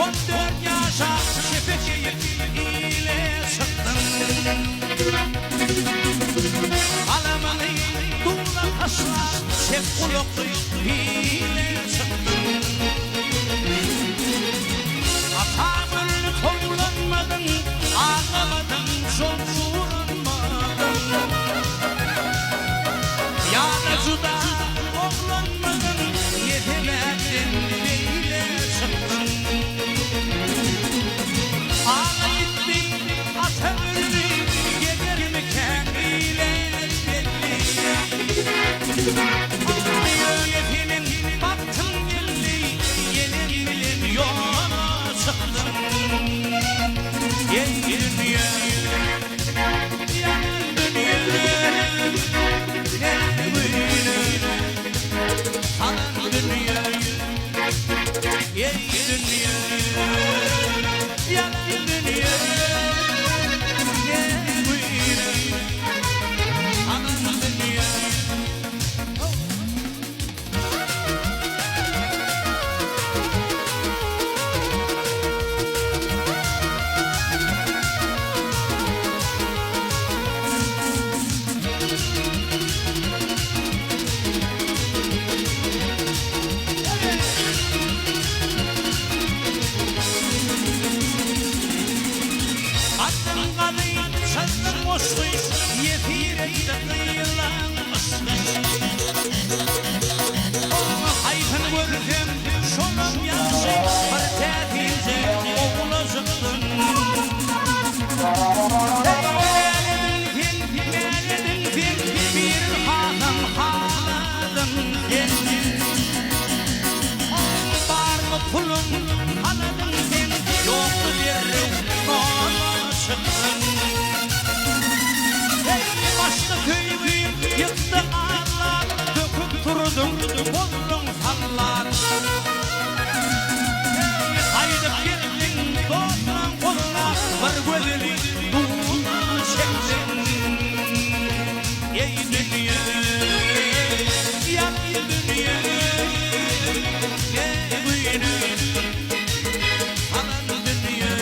14 ýaşa şepek geýip ile çykdyň. Galamyňy dula taşlap çep gulakly hile çykdyň. Atam öldi towlanmadyň, aglamadyň, jowsuranmadyň. Ýa-da juda oglanmydyň, ne sebäpden beýle çykdyň? Aga ýitdi, ata öldi, gezermikäň ile belli. Ýöne seniň bagtyň geldi, ýenem bilen ýola çykdyň. Ey dünýe, ýalan dünýe, ne güne salan dünýe. Ey dünýe, ýalan dünýe, ne güne salan dünýe. Atdyň gazy, çyzdyň goşgy, ýesir etdi gyýylan yşgy. Haýsyn görsem, şolam ýagşy, bir täsinje owlajykdyň. Heý, mälediň sen, mälediň sen, birin hasam haladyň sen. Barmy puluň, haladyň sen, ýokmy derrew nola çykdyň. Heý, başda söýgim ýykdy allap, Böküp turduň, bolduň sallat. Heý, gaýdyp geldiň dostlaň gollap, Bir gözeli dula çekdiň. Eý, dünýe, ýalan dünýe, ne güne salan dünýe.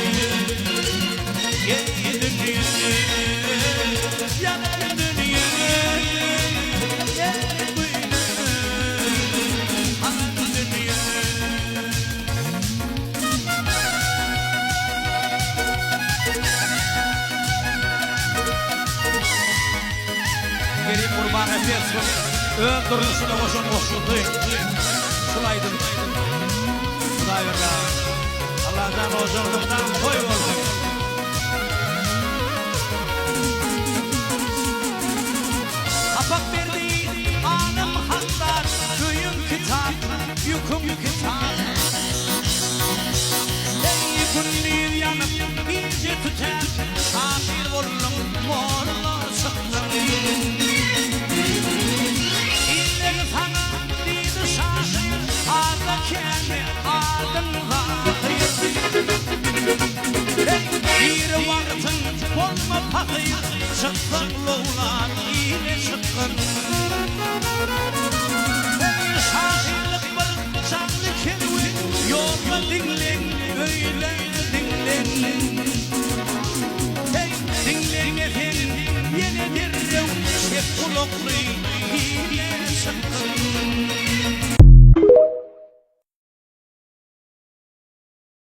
Eý, dünýe, ýalan dünýe, ne güne salan dünýe. Kerim Gurbannepesowyň öz durmuşyna goşan goşgusy şul aýdym. Hudaýberdi aga. Allajan ojagyňyzdan toý bolsun. Sapak berdi alym hatdat, Öýüň kitap, ýüküň kitap. Eý, gündiz ýanyp, gije tütäp, Şahyr bolduň, molla çykdyň. Iller saňa diýdi şahyr, Azda-kände adyň zahyr. Eý, diri wagtyň bolma pahyr, Çyksaň lowlar ile çykgyn.